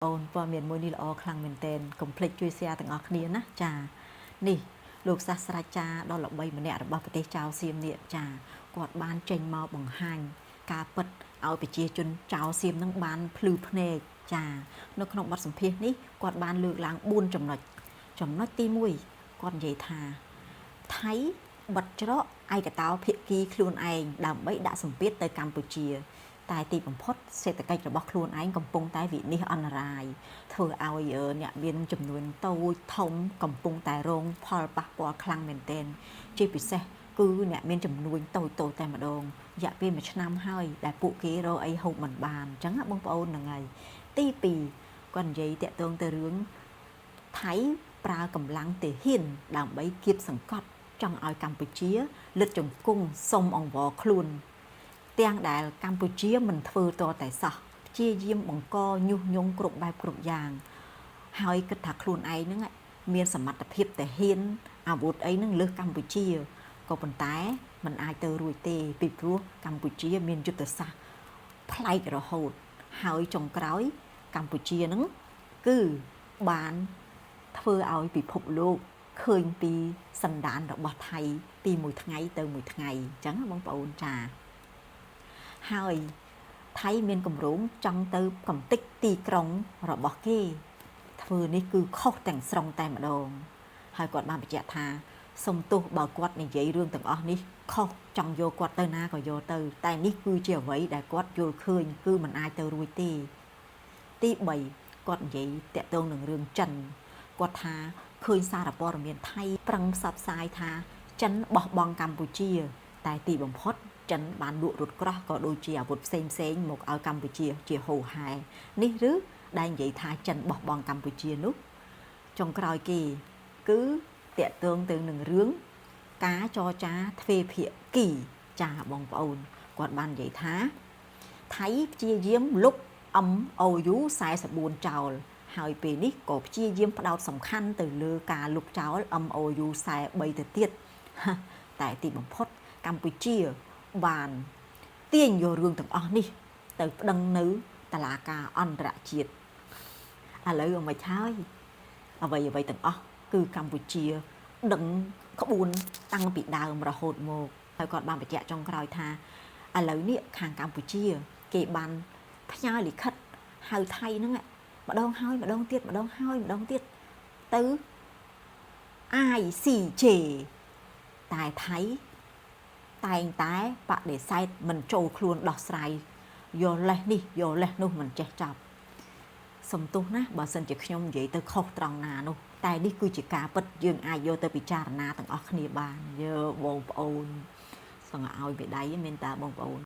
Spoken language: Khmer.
អូនព័ត៌មានមួយនេះល្អខ្លាំងមែនទែនកុំភ្លេចជួយ share ទាំងអស់គ្នាណាចានេះលោកសាស្ត្រាចារ្យដ៏ល្បីម្នាក់របស់ប្រទេសចៅសៀមនេះចាគាត់បានចេញមកបង្ហាញការពិតឲ្យប្រជាជនចៅសៀមនឹងបានភ្លឺភ្នែកចានៅក្នុងបទសម្ភាសន៍នេះគាត់បានលើកឡើង4ចំណុចចំណុចទី1គាត់និយាយថាថៃបិទច្រកឯកតោភាគីខ្លួនឯងដើម្បីដាក់សម្ពាធទៅកម្ពុជា តែទីបំផុតសេដ្ឋកិច្ចរបស់ខ្លួនឯងកំពុងតែវិនិច្ឆ័យអន្តរាយធ្វើឲ្យអ្នកមានចំនួនតូចធំកំពុងតែរងផលប៉ះពាល់ខ្លាំងមែនទែនជាពិសេសគឺអ្នកមានចំនួនតូចតូចតែម្ដងរយៈពេល1ឆ្នាំហើយដែលពួកគេរកអីហូបមិនបានអញ្ចឹងបងប្អូនហ្នឹងហើយទី2គាត់និយាយតាក់ទងទៅរឿងថៃប្រើកម្លាំងទាហានដើម្បីគៀបសង្កត់ចង់ឲ្យកម្ពុជាលិតជង្គង់សុំអង្វរខ្លួន ទាំងដែលកម្ពុជាមិនធ្វើតតែសោះព្យាយាមបង្កញុះញង់គ្រប់បែបគ្រប់យ៉ាង ហើយគិតថាខ្លួនឯងហ្នឹងមានសមត្ថភាពតែហ៊ានអាវុធអីហ្នឹងលើសកម្ពុជាក៏ប៉ុន្តែมันអាចទៅរួចទេពីព្រោះកម្ពុជាមានយុទ្ធសាស្ត្រប្លែករហូតហើយចុងក្រោយកម្ពុជាហ្នឹងគឺបានធ្វើឲ្យពិភពលោកឃើញពីសន្តានរបស់ថៃពីមួយថ្ងៃទៅមួយថ្ងៃអញ្ចឹងបងប្អូនចាហើយថៃមានគម្រោងចង់ទៅកំទេចទីក្រុងរបស់គេធ្វើនេះគឺខុសទាំងស្រុងតែម្ដងហើយគាត់បានបញ្ជាក់ថាសុំទោសបើគាត់និយាយរឿងទាំងអស់នេះខុសចង់យកគាត់ទៅណាក៏យកទៅតែនេះគឺជាអ្វីដែលគាត់យល់ឃើញគឺมันអាចទៅរួចទេទី3គាត់និយាយតាក់ទងនឹងរឿងចិនគាត់ថាឃើញសារព័ត៌មានថៃប្រឹងផ្សព្វផ្សាយថាចិនបោះបង់កម្ពុជា តែទីបំផុតចិនបានលក់រថក្រោះក៏ដូចជាអាវុធផ្សេងផ្សេងមកឲ្យកម្ពុជាជាហូរហែនេះឬដែលនិយាយថាចិនបោះបង់កម្ពុជានោះចុងក្រោយគេគឺតាក់ទងទៅនឹងរឿងការចរចាទ្វេភាគីចាបងប្អូនគាត់បាននិយាយថាថៃព្យាយាមលុប MOU 44ចោលហើយពេលនេះក៏ព្យាយាមផ្ដោតសំខាន់ទៅលើការលុបចោល MOU 43ទៅទៀតតែទីបំផុតកម្ពុជាបានទាញយករឿងទាំងអស់នេះទៅប្តឹងនៅតុលាការអន្តរជាតិឥឡូវអ្មិនហើយអ្វីអ្វីទាំងអស់គឺកម្ពុជាដឹងក្បួនតាំងពីដើមរហូតមកហើយគាត់បានបញ្ជាក់ចុងក្រោយថាឥឡូវនេះខាងកម្ពុជាគេបានផ្ញើលិខិតហៅថៃហ្នឹងម្ដងហើយម្ដងទៀតម្ដងហើយម្ដងទៀតទៅ ICJ តែថៃតែងតែបដិសេធមិនចូលខ្លួនដោះស្រាយយកលេសនេះយកលេសនោះមិនចេះចប់សំទោសណាបើសិនជាខ្ញុំនិយាយទៅខុសត្រង់ណានោះតែនេះគឺជាការពិតយើងអាចយកទៅពិចារណាទាំងអស់គ្នាបានយើបងប្អូនសង្ឃឲ្យបេដៃមានតាបងប្អូន